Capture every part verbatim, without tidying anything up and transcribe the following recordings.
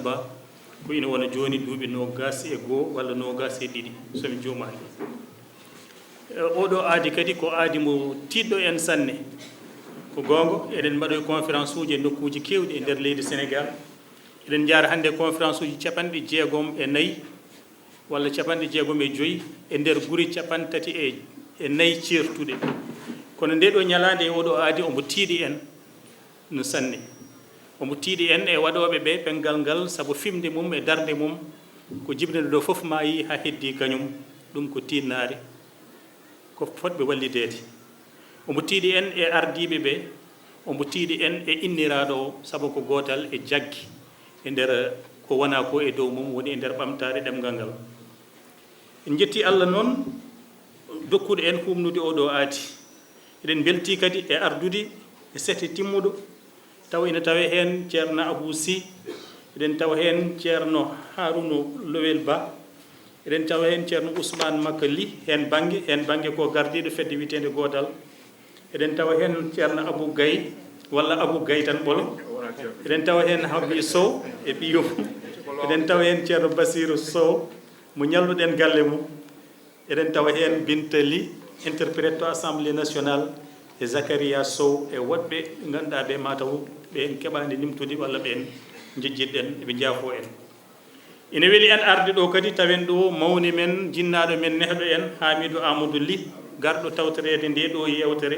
Ba, ko ina wona jooni duuɓi noogaas e goo walla noogaas e ɗiɗi, so mi juumaani. E, oɗo aadi kadi ko aadi mo tiiɗɗo en sanne. Ko goonga, eɗen mbaɗoyi conférence uji e nokkuuji keewɗi e nder leydi Senegaal. Eɗen njaara hannde conférence uji capanɗe jeegom e nayi walla capanɗe jeegom e joyi e nder gure capanɗe tati e, e nayi ceertuɗe. Kono ndee ɗoo ñalaande e oɗo aadi omo tiiɗi en no sanne. Omo tiiɗi en e waɗooɓe ɓe penngal ngal, sabu fimde mum e darnde mum ko jibinande ɗo fof maayi haa heddii kañum, ɗum ko tiiɗnaare, ko fotɓe wallideede. Omo tiiɗi en e ardiiɓe ɓe, omo tiiɗi en e inniraaɗo o, sabu ko gootal e jaggi e nder ko wonaa ko e dow mum, woni e nder ɓamtaare ɗemngal ngal. En njetti Allah noon dokkuɗo en huumnude oo ɗoo aadi. Eɗen mbeltii kadi e ardude e sete timmuɗo, tawa ina tawee heen Ceerno Abuu Sih, eɗen tawa heen Ceerno Haaruuna Lowel Bah, eɗen tawa heen Ceerno Usmaan Makka Lih heen bannge, heen bannge ko gardiiɗo fedde wiyeteende Goodal. Eɗen tawa heen Ceerno Abuu Gay, walla Abuu Gay tan ɓolo. Eɗen tawa heen Habi Sow e ɓiyum. Eɗen tawa heen Ceerno Basiiru Sow, mo ñalluɗen galle mum. Eɗen tawa heen Binta Lih, interprète to Assemblée nationale, e Zakaria Sow, e woɗɓe ngannduɗaa ɓe mataw ɓeen keɓaani nimtude walla ɓeen njejjitɗen, eɓe njaafoo en. Ina weli en arde ɗo kadi, tawen ɗo mawni men, jinnaaɗo men, nehɗo en, Hamidou Amadou Ly, garɗo tawtoreede nde ɗo yeewtere,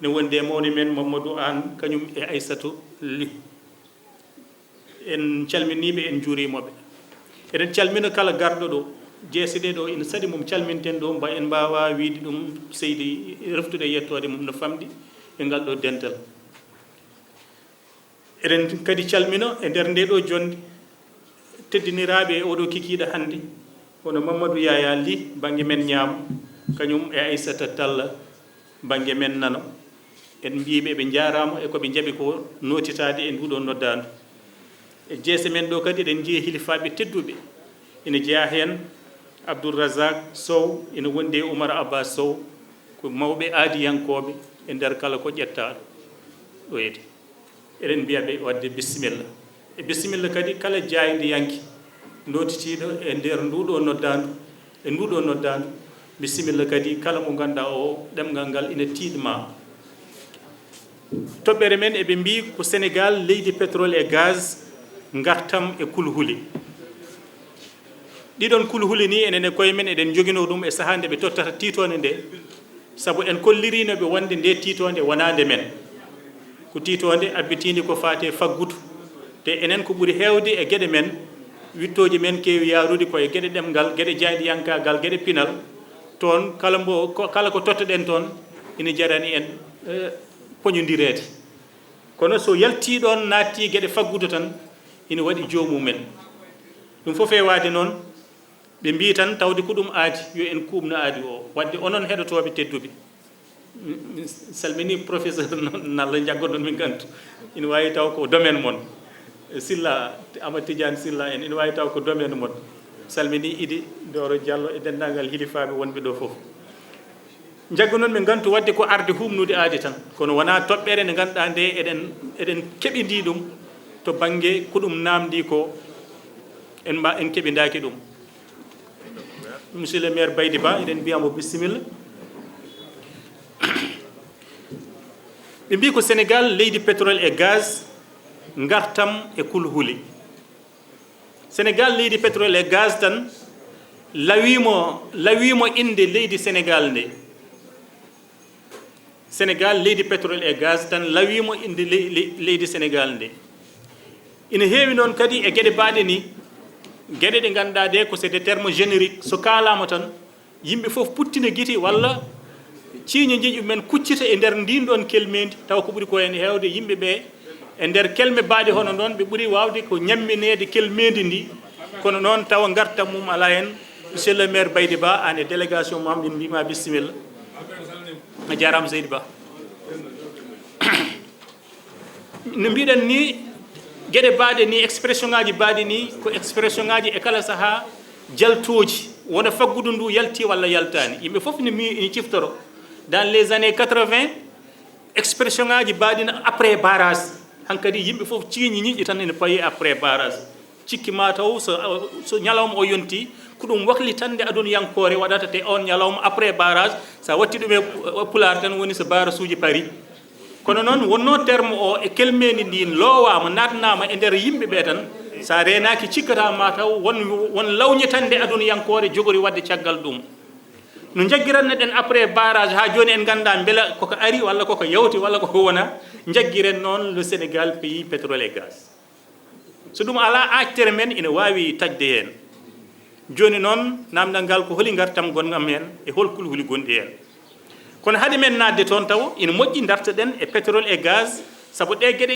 ne wondi e mawni men Mamadou Anne, kañum e Aissatou Ly. En calminii ɓe, en njuuriima ɓe. Eɗen calmina kala garɗo ɗo. Jeese ɗe ɗo ina saɗi mum calminten ɗo, mba en mbaawaa wiyde ɗum seydi, reftude e yettoode mum no famɗi e ngal ɗo dental. Eɗen kadi calmina e nder nde ɗo jonnde teddiniraaɓe e oɗo kikiiɗe hannde, hono Mamadou Yaya Ly, bannge men ñaamo, kañum e Aissata Talla, bannge men nano. En mbiyi ɓe, ɓe njaaraama e ko ɓe njaɓi ko nootitaade e nduɗo noddaandu. E jeese men ɗo kadi, eɗen njiya hilifaaɓe tedduɓe, ina jeyaa heen Abdoul Razak Sow, ina wondi e Oumar Abbas Sow, ko mawɓe aadiyankooɓe e nder kala ko ƴettaaɗo ɗo. Eɗen mbiya ɓe waɗde bisimilla. E bisimilla kadi kala jaayndiyanke nootitiiɗo e nder nduɗo noddaandu, e nduɗo noddaandu, bisimilla kadi kala mo ngannduɗaa o ɗemngal ngal ina tiiɗma. Toɓɓere men eɓe mbiyi ko Senegaal leydi pétrole e gaz, ngartam e kulhuli. Ɗiɗon kulhuli ni enen e koye men eɗen njoginoo ɗum e sahaa nde ɓe tottata tiitoonde nde, sabu en kolliriino ɓe wonde nde tiitoonde wonaa nde men. Ko tiitoonde abbitiinde ko faati e faggudu, te enen ko ɓuri heewde e geɗe men, wiɗtooji men keewi yaarude ko e geɗe ɗemngal, geɗe jaayndiyankaagal, geɗe pinal. Toon kala mbo, ko, kala ko tottoɗen toon ina jarani en, eh, poñondireede. Kono so yaltii ɗoon, naattii geɗe faggudu tan, ina waɗi joomum en. Ɗum fof feewaade noon, ɓe mbiyi tan tawde ko ɗum aadi, yo en kuuɓno aadi o. Waɗde onon heɗotooɓe tedduɓe, mi, mi salminii professeur Nalla, njaggoɗon mi ngantu. Ina waawi taw ko domaine mon. Silla, Amadou Tidiane Silla en, ina waawi taw ko domaine mon. Salminii Idi Doro Diallo e denndaangal hilifaaɓe wonɓe ɗo fof. Njaggu noon min ngantu waɗde ko arde huumnude aadi tan, kono wonaa toɓɓere nde ngannduɗaa nde eɗen, eɗen keɓidii ɗum to bannge ko ɗum naamndii ko, en mba-, en keɓindaaki ɗum. Monsieur le maire Baydy Ba, eɗen mbiya mo bisimilla. Ɓe mbii ko Senegaal leydi pétrole e gaz, ngartam e kulhuli. Senegaal leydi pétrole e gaz tan lawiimo, lawiimo innde leydi Senegaal nde. Senegaal leydi pétrole e gaz tan lawiimo innde ley-, ley-, leydi Senegaal nde. Ina heewi noon kadi e geɗe baaɗe ni, geɗe ɗe ngannduɗaa ɗe ko c'est des termes génériques, so kaalaama tan, yimɓe fof puttina gite walla ciiñe njeƴu men kuccita e nder ndin ɗon kelmeendi, tawa ko ɓuri ko heen heewde yimɓe ɓe e nder kelme baaɗe hono noon, ɓe ɓuri waawde ko ñammineede kelmeendi ndi, kono noon tawa ngartam mum alaa heen. Monsieur le maire Baydy Ba, aan e délégation ma, min mbiima bisimilla. A jaaraama seydi Ba. No mbiɗen ni, geɗe baaɗe ni, expression ngaji baaɗe ni, ko expression ngaji e kala saha jaltooji, wona faggudu ndu yalti walla yaltani. Yimɓe fof ne mi, ne ciftoro. Dans les années quatre-vingts, expression ngaji baaɗi no après barrage. Hankadi yimɓe fof ciiñi ñiiƴi tan ene payi après barrage. Cikki ma taw so, so ñalawma o yonti, ko ɗum waklitannde adunyankoore waɗata te on ñalawma après barrage, so a watti ɗum e pulaar tan woni so barrage uji pari. Kono noon wonno terme o e kelmeendi ndin loowaama, naatnaama e nder yimɓe ɓe tan, so a reenaaki cikkata ma taw won, won lawñitannde adunyankoore jogori waɗde caggal ɗum. No njaggiranno ɗen après barrage haa jooni en ngannda mbela koko ari walla koko yawti walla koko wona. Njaggiren noon le Sénégal pays pétrole et gaz. So ɗum alaa, aactere men ina waawi taƴde heen. Jooni noon, naamndal ngal ko holi ngartam gongam heen e hol kulhuli gonɗi heen? Kono hade men naatde toon taw, ina moƴƴi ndartoɗen e pétrole et gaz, sabu ɗe geɗe